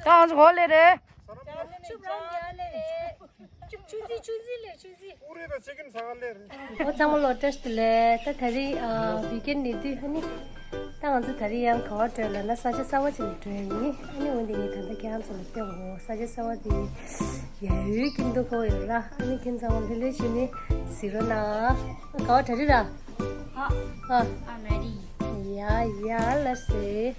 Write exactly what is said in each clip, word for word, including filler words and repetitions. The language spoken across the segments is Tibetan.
ད་ང་ཚོ་ག་པར་སླེབས་རེད། ཆུ་རང་ཡ་ལེ་རེད། ཆུ་ཆུ་ཟི་ཆུ་ཟི་ལེ་ཆུ་ཟི། ཨོ་ཚང་མ་ལོ་བཀྲ་ཤིས་བདེ་ལེགས། ད་དེ་རིང་ཨ་བི་ཀེན་ནི་དུས་ཨ་ནི། ད་ང་ཚོ་དེ་རིང་ཡང་ག་པར་འགྲོ་ལབ་ན་ས་ཆ་གསར་པ་ཅིག་ལ་འགྲོ་ཡ་ཡིན། ཨ་ནི་འོན་ཏེ་ངས་ད་ལྟ་ཁྱེད་རང་ཚོ་ལ་སྟོན་གོ། ས་ཆ་གསར་པ་དེ་ཡ་ཡུལ་ཀིན་ཏུ་ཁོ་ཡོད་ར། ཨ་ནི་ཁྱེད་ཚང་མ་ལྷོད་ལྷོད་བྱས་ནས་གཟིགས་རོགས་གནང་། ག་པར་འགྲོ་རེད་ར། ཨ། ཨ། I'm ready. ཡ་ཡ་ལ་སེ།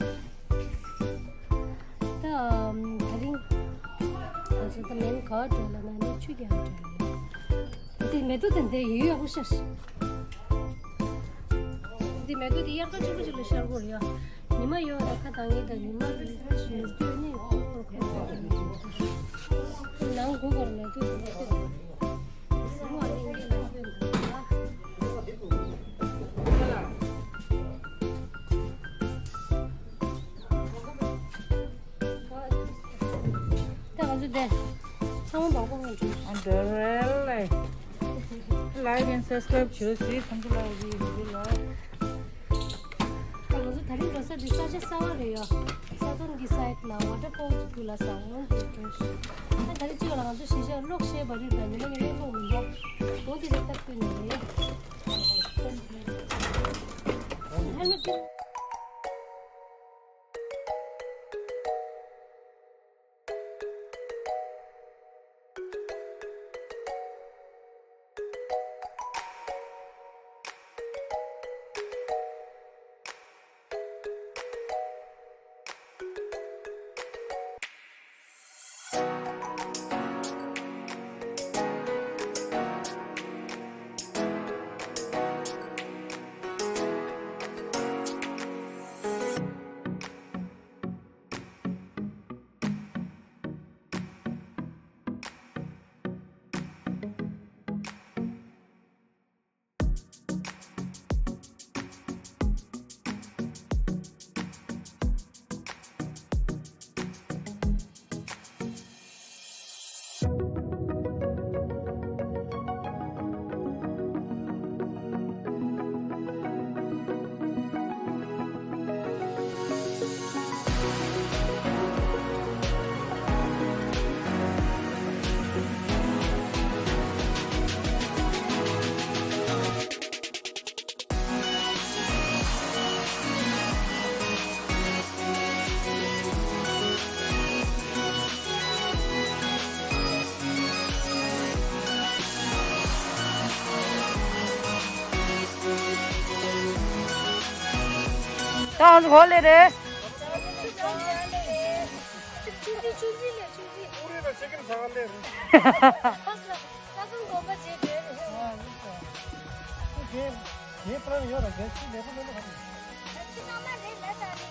ད་ཨམ་དེ་རིང་ང་ཚོ་ད་མེན་ག་པར་འགྲོ་ལབ་ན་ནི་ཆུ་རྒྱག་འགྲོ་ཡ་ཡིན། འདི་མེ་ཏོག་དེ་འདི་ཡོད་ཡག་པོ་ཤར། འདི་མེ་ཏོག་འདི་དབྱར་ཁ་ཆེན་པོ་ཞིག་ལ་ཤར་དགོས་རེད་ཡ། ཉི་མ་ཡོད་ར་ཁ་དང་ངེས་དང་ཉི་མ་འདི་ནི་ནང་སྒུག་དགོས་རེད། མེ་ཏོག་འདི་མེ་ཏོག་ཟེར་བ་ནི་ངས་ལ་སྟོན་དགོས་ར། ད་ང་ཚོ་དེ་ཚང་མ་མང་པོ་ངོ་འཕྲོད། ཨ་འདྲ་རེད་ལེ། Like and subscribe བྱོས་ཟེར་ཁོང་ཚོ་ལ་ཡི་འདུག་ལ། ད་ང་ཚོ་དེ་རིང་འགྲོ་ས་དེ་ས་ཆ་གསར་པ་རེད་ཡ། ས་དོན་གྱི་སའེ་ཊི་ལ་ཝ་ཊར་ཕོལ་གྱི་ཁུལ་ལ་ས་འོང་དུ་འགྲོ་ཤི། ད་དེ་རིང་གཅིག་ལ་ང་ཚོ་གཞིས་ཆགས་གློག་ཤེལ་བ་རིག་དང་ཉི་མ་ཉི་མའི་གློག་མི་འདུག་འོང་དེ་རེད་ད་ཁུལ་ནས་རེད། ཧ་ལོ་དེ། ད་ང་ཚོ་ག་པར་སླེབས་རེད། ཆུ་ཟི་ཆུ་ཟི་ལས་ཆུ་ཟི། ཨུ་རེད་ལ་ཆེ་ཀིན་ཚ་བ་ལས་རེད། ཁ་སང་དགོན་པ་རྗེས་འགྲོ་རེད། ཨ་ཡིན་ས། ཁྱེད་ཁྱེད་པ་རང་ཡོད་ར་རྒན་ཁྱེད་ལས་པོ་ལས་པོ་ག་རེད། ཁྱེད་ཚང་མ་རེད་ལ་ད་རེད།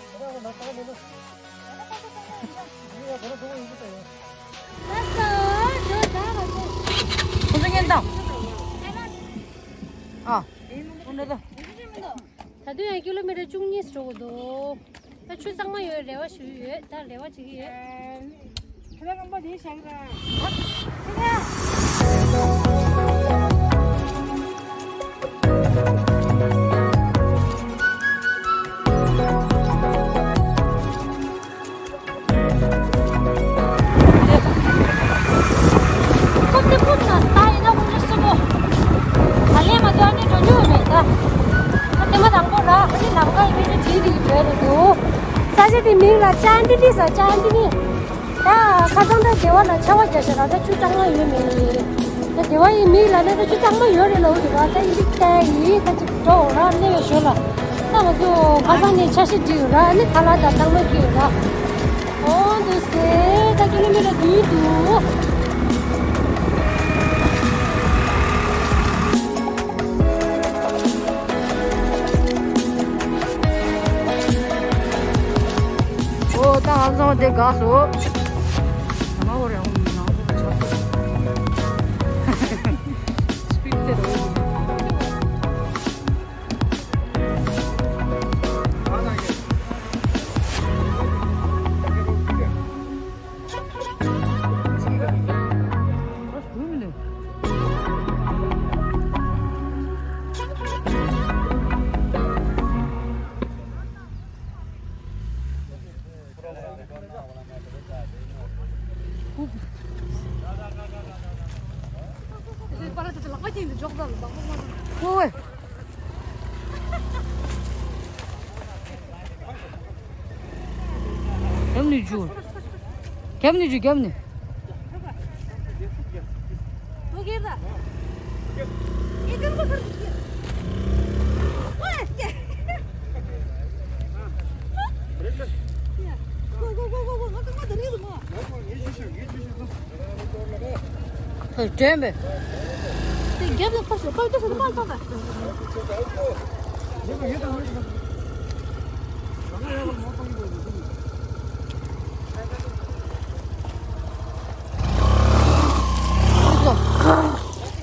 ཁྱེད་རང་ལ་ད་ལས་ལ། ད་ལ་ད་ལ་ད་ལ་ཡོད་ཤག་ཡིན་ཡ་དགོན་པ་དགོན་པ་ཡིན་པ་ད་ཡོད། ཁ་སང་ཇོ་ད་ར་ཁོ། ཁོ་ཚོ་ཉན་དང་། ཨ། ཁོ་འདྲ་ད། ད་དུང་ཡང་ཀི་ལོ་མི་ཊར་བཅུ་གཉིས་འགྲོ་དགོས་འདུག་ད་ཆུ་གཙང་མ་ཡོད་རེ་བ་ཞུ་ཡོད། ད་རེ་བ་བྱེད་ཀྱི་ཡོད། ཁྱེད་རང་རྐང་པ་དེ་བཞག་ར། ཁྱེད་རང་། ཁོ་ཚོ་ཁོ་ཚོ་ད་ཡིན་ན་ཁོ་ཚོ་སུ་མོ། ད་ལས་མ་ཐོན་ནི་འགྲོ་རྒྱུ་མེད་ད། ད་དེ་མ་དང་པོ་ར་ཨ་ནི་ལམ་ཁ་ཡིན་ནི་བྲིས་བྲིས་བྲོས་རེད་འདུག་ས་ཆ་དེ་མིང་ལ་ཅན་ཏི་ཏི་ཟེར། ཅན་ཏི་ཏི། ད་ཁ་སང་ད་སྡེ་བ་ལ་ཆར་པ་རྒྱག་ཤག་ར། ད་ཆུ་གཙང་མ་ཡོད་མེད་ཡིན། ད་སྡེ་བ་ཡི་མིང་ལ་ནི་ད་ཆུ་གཙང་མ་ཡོད་རེད་ལབ་འདུག་ར། ད་ཡིན་གཅིག་བལྟས་ཡིན། ད་ཅིག་འགྲོ་འོང་ར་སླེབས་ཡོད་ཞོར་ལ། ད་ང་ཚོ་ཁ་སང་ནས་འཆར་གཞི་བསྒྲིགས་ཡོད་ར། ཨ་ནི་ཁ་ལག་དང་གཙང་མ་བསྐྱིས་ཡོད་ར། འོང་འདུག་ཟེར། ད་ཀི་ལོ་མི་ཊར་བདུན་འདུག་ཨོ་ད་ང་ཚོ་འདི་དགའ་སོ། ང་འོ་རེ་འོང་ནང་ཚོ་ཆགས་སོ། སྤིཌ་དེ་རེད། ཨོའེ། རྒྱབ་ནས་རྒྱུག་རྒྱབ་ནས་རྒྱུག་རྒྱབ་ནས། དྲན་པས། དེ་རྒྱབ་ལ་ཕར་ཕྱོགས་ཕར་ལྟ་ཤོག་ཕར་ལྟ།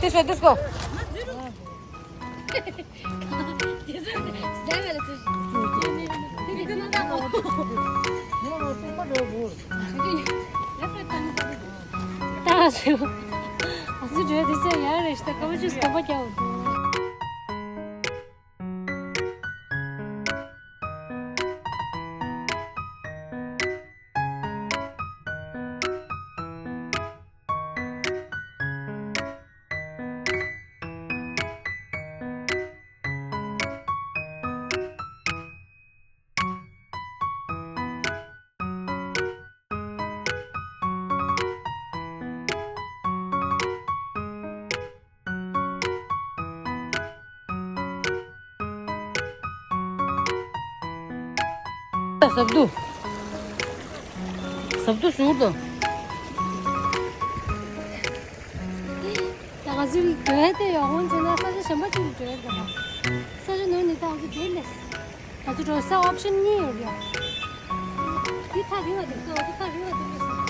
This one, this one. ད་ང་ཚོ་ང་ཚོ་འགྲོ་དུས་ཚོད་ཡག་རེད་ཤག་ད་ཁ་བ་ཆུ་སྐམ་པ་རྒྱག་འོང་། ཟབ་ཏུ། ཟབ་ཏུ་ཟུར་དུ། ད་ང་ཚོའི་འགྲོ་ཡ་དེ་ཡོང་ཁུངས་བྱས་ན་ས་ཆ་གཞན་པ་ཅིག་ལ་འགྲོ་ཡ་འདུག་ག་ས་ཆ་ནོར་ནས་ད་ང་ཚོ་དེ་ལས། ང་ཚོ་འགྲོ་ས་ཨོབ་ཤན་གཉིས་ཡོད་རེད། འདི་ཐག་རིང་བ་འདུག་ད་ང་ཚོ་ཐག་རིང་བ་འདུག་ལས་སོང་།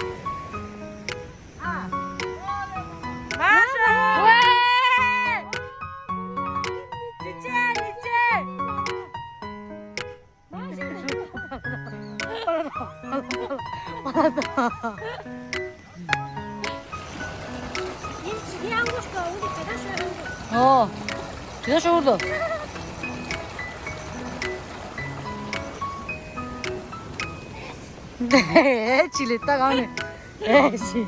ཨ། མ་ཤོག་ཅི་བྱེད་ཅི་བྱེད། ཨོ། དེ་ཤོར་དུ། ཅི་ལས་ལྟ་གང་ནས། ཨེ་ཤི།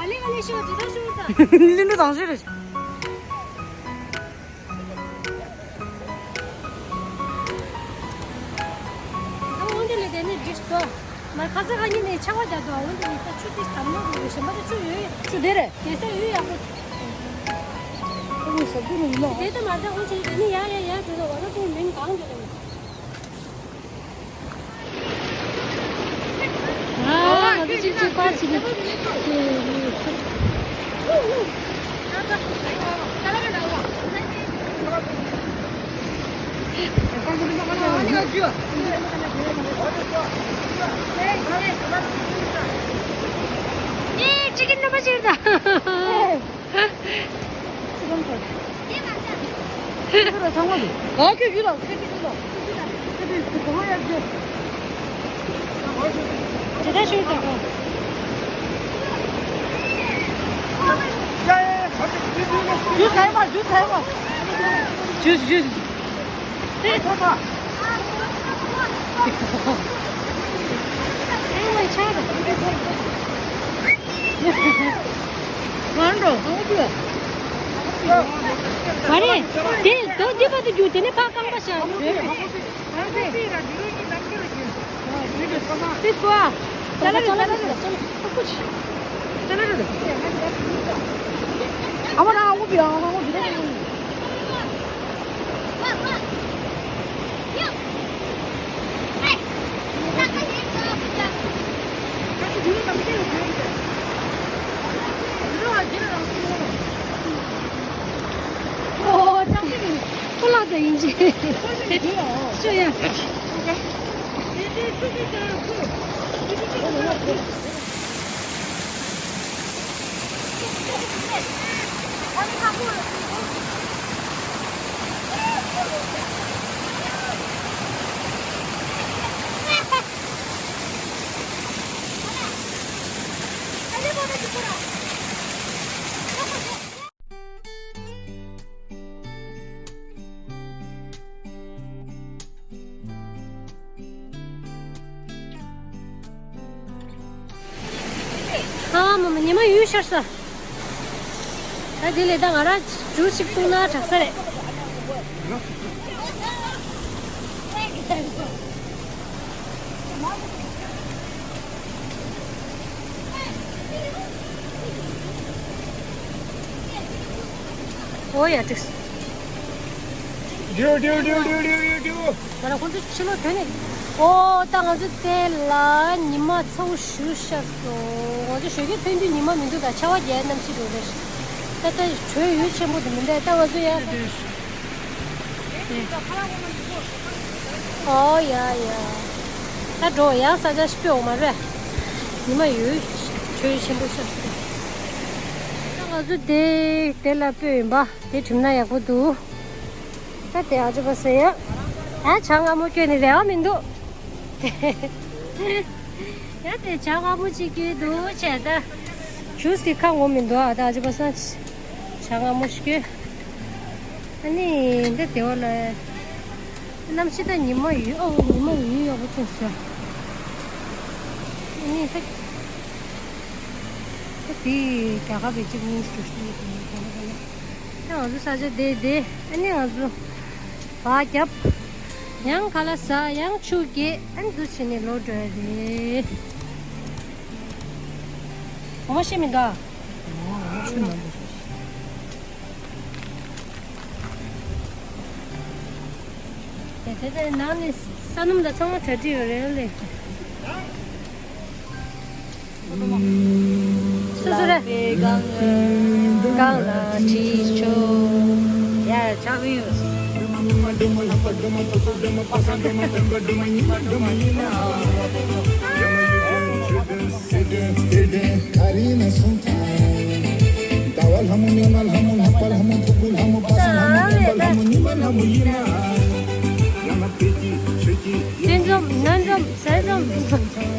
ཨ་ལེ་ཨ་ལེ་ཤོག་དེ་ལྟར་ཤོར་དུ། ལི་འདྲ་དང་ཤོར་རེ། ད་འོན་ཏེ་ལས་དེ་ནས་འགྲིག་ཏོ། མར་ཁ་ས་ཁ་ཉིན་ནས་ཆར་པ་རྒྱག་དུས་འོན་ཏེ་ནས་ད་ཆུ་དེ་དམ་ནོར་རེད་གཞན་པ་ད་ཆུ་ཡོད། ཆུ་དེ་རེད། དེ་ས་ཡོད་ཡག་པོ། ཨ་ནི་ཟ་རྒྱུ་རུ་ཡིན་ནོ། དེ་ད་མར་ད་འོན་ཏེ་དེ་ནས་ཡར་ཡར་ཡར་འགྲོ་དུས་བ་ད་ཁོང་མིང་གང་འགྲོ་དུས། ཨ་ང་ཚོ་གཅིག་གཅིག་པར་བྱེད་ཀྱི། ཨེ་ཅི་གི་ནམ་པ་ཅིག་ད། ཨ་ཁྱོད་ཡུལ་ལ་ཁྱོད་ཀྱི་ཡུལ་ལ་ཁྱོད་ཀྱི་གོ་བ་ཡར་རྒྱས། ཇི་ལྟར་ཞུ་དགོས། ཇུས་ཟ་ཡི་མ། ཇུས་ཟ་ཡི་མ། ཇུས་ཇུས། ང་འགྲོ། མ་རེད། དེ་དོ་འདི་བར་དུ་རྒྱུག་དེ་ནས་ཕར་རྐང་པ་བཞག་དེ་སྐོར་ཨ། ཅ་ལག་རེད། ཅ་ལག་རེད། ཅ་ལག་རེད། ཨ་མ་རང་ཨ་ཁུ་བི་ཨ་མ་ཨ་ཁུ་བི་རང་། ཁོ་ལག་དང་ཡིན་གྱི། ཤོ་ཡ། ཨ་མ་མ་ཉི་མ་ཡུལ་ཤར་ས། ད་དེ་ལས་ད་ང་རང་ཇུས་ཅིག་བཏུང་ན་དྲག་ས་རེད། ཨོ་ཡ་ཏིས། ཏིའུ་ཏིའུ་ཏིའུ་ཏིའུ་ཏིའུ། ང་ལ་ཁོང་ཚོ་ཕྱི་ལོགས་ཐོན་ནས། ཨོ་ད་ང་ཚོ་དེ་ལ་ཉི་མ་ཚ་བོ་ཞེ་དྲག་ཤར་སོང་། ང་ཚོ་ཞོགས་ཀས་ཐོན་དུས་ཉི་མ་མི་འདུག་ད་ཆར་པ་བརྒྱབ་གནམ་གཤིས་འདུག་རེད། ད་ལྟ་དྲོད་ཡོད་ཆེན་པོ་དེ་མི་འདུག་ད་ང་ཚོ་ཡར། ཨོ་ཡ་ཡ། ད་འགྲོ་ཡང་ས་ཆ་ཞིག་སྤོས་འོང་མ་རེད། ཉི་མ་ཡོད་དྲོད་ཆེན་པོ་ཤར་སོང་། ད་ང་ཚོ་དེ་དེ་ལ་སྤོས་ཡིན་པ་དེ་གྲིམ་ན་ཡག་པོ་འདུག་ད་དེ་ཨ་ཅོ་པ་ཟེར་ཡ། ཨ་ཇ་མངར་མོ་སྐྱོན་ནི་རེ་བ་མི་འདུག་ཡ་དེ་ཇ་མངར་མོ་ཅིག་སྐྱོན་འདུག་བྱས་ད། ཇུས་དེ་ཁ་ངོ་མི་འདུག་ཨ་ད་ཨ་ཅོ་པ་ས་ཇ་མངར་མོ་ཞིག་སྐྱོན། ཨ་ནི་འདི་དེ་བ་ལ། གནམ་གཤིས་ད་ཉི་མ་ཡོད་ཨོ་ཉི་མ་ཡོད་ཡག་པོ་ཐོན་སོང་། ཨ་ནི་ཧ། ད་དེ་རྒྱ་གར་བེད་སྤྱོད་གཉིས་སུ་ཤི་ཡོད་དེ་ནི་ག་ལ་ག་ལ། ད་ང་ཚོ་ས་ཆ་བསྡད་བསྡད་ཨ་ནི་ང་ཚོ་བག་བརྒྱབ། ཡང་ཁ་ལག་ཟ་ཡང་ཆུ་རྐྱལ་ཨ་ནི་འདུག་བྱས་ནས་ལོག་འགྲོ་ཡ་རེད། ངོ་མ་ཤེས་མི་འདུག་ཨ། ངོ་མ་ཤེས་མི་འདུག་དེ་དེ་དེ་ནང་ནས་ས་སྣུམ་དང་ཚང་མ་གྲ་སྒྲིག་ཡོད་རེད་ལེ། སོ་སོ་རེད། གང་ལ་བྲིས་ཆོག་ཡ་ཆགས་ཡོད། སེམས་འཛོམས་ནོར་འཛོམས་ཟས་འཛོམས།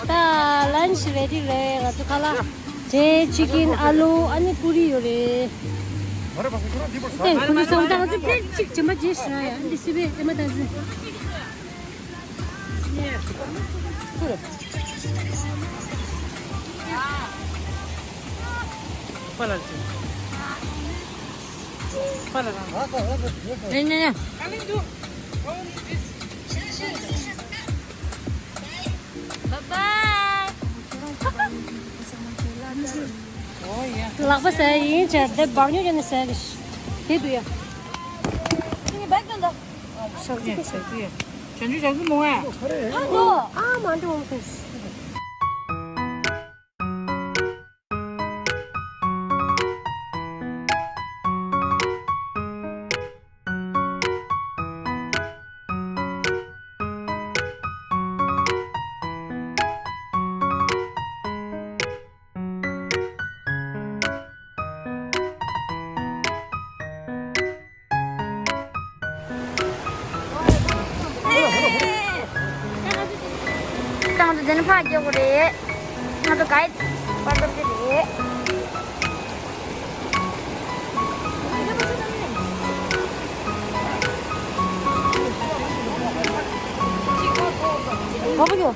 ད་ལན་ཆི་རེ་ཌི་རེད། ང་ཚོ་ཁ་ལག་ཇེ་ཅི་ཀིན་ཨ་ལུ་ཨ་ནི་པུ་རི་ཡོད་རེད། ཨེ་ཁོ་ཚོ་སང་ད་ང་ཚོ་ཕལ་ཆེར་ཇེ་མ་ཇེ་ཞིག་ར་ཡ་འདི་སི་བེ་ཨེ་མ་ད་ཟི། པ་ལ་ཅི། པ་ལ་རང་། ཉེ་ཉེ་ཉེ། Bye bye. ལག་པ་ཟ་ཡིན་བྱས་དེ་འབག་ཉོ་ཀྱང་ནི་ཟ་གི་དེ་དུ་ཡ། ཞག་ཅི་ཞག་ཅི་ཡ། བྱང་ཆུབ་ཞག་གསུམ་མོ་ཨ། ཨ་མ་འདྲི་འོང་ཟེར། ང་ཚོ་འདི་ནས་ཕར་རྒྱག་དགོས་རེད། ང་ཚོ་གའི་པར་འདོར་གྱི་རེད། ག་པར་འགྲོ།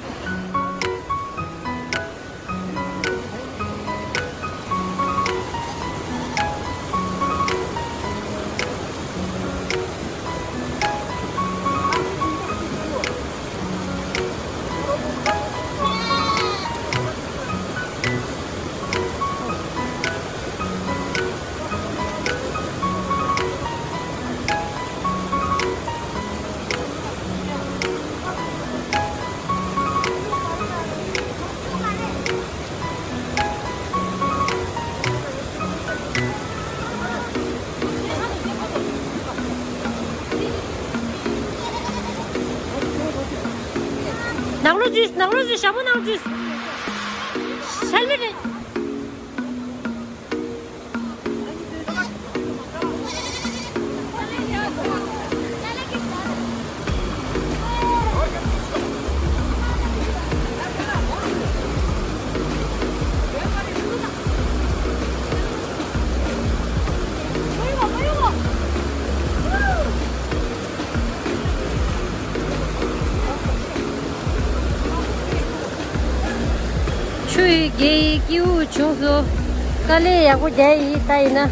ནང་ལོགས་འཛུལ། ནང་ལོགས་འཛུལ། ཞྭ་མོ་ནང་འཛུལ། ཤལ་མི་རེད། རྒྱལ་ཡི་སྐྱིད་པོ་བྱུང་སོང་། དཀའ་ལས་ཡག་པོ་རྒྱག་ཡིན་ད་ཡིན་ན།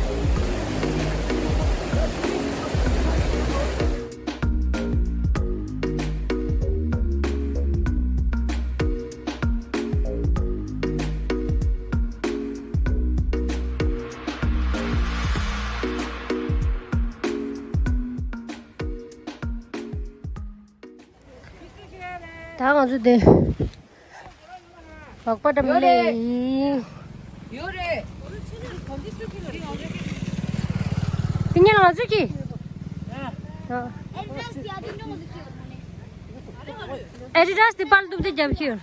ད་ང་ཚོ་དེ་བག་པ་འགྲམ་ལས་ཡིན། ཡོད་རེད། དེ་ཉིན་ང་ཚོ་གི་ཨེ་ཌི་ཌཱས་དེ་པར་གཏུབ་དེ་རྒྱབ་ཁྱེར།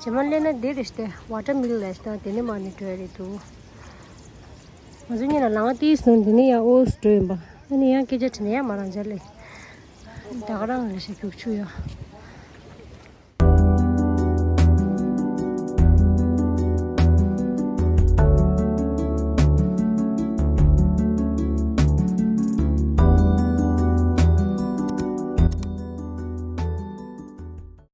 ཇེ་མ་ལེ་ན་དེ་རེད་ཤི་ཏེ་ཝ་ཊར་མི་ལོན་ལས་ཤི་ཏེ་དེ་ནས་མར་ནས་འགྲོ་ཡ་རེད་འདུག་ང་ཚོ་གཉིས་ལ་ལང་ཏིས་སོང་དེ་ནས་ཡང་ཨོ་སི་འགྲོ་ཡིན་པ། ཨ་ནི་ཡང་སྐད་ཆ་དྲིས་ན་ཡང་མ་རང་འཇགས་ལེ། ད་ག་རང་རེད་ཤི་རྒྱུག་ཆུ་ཡ།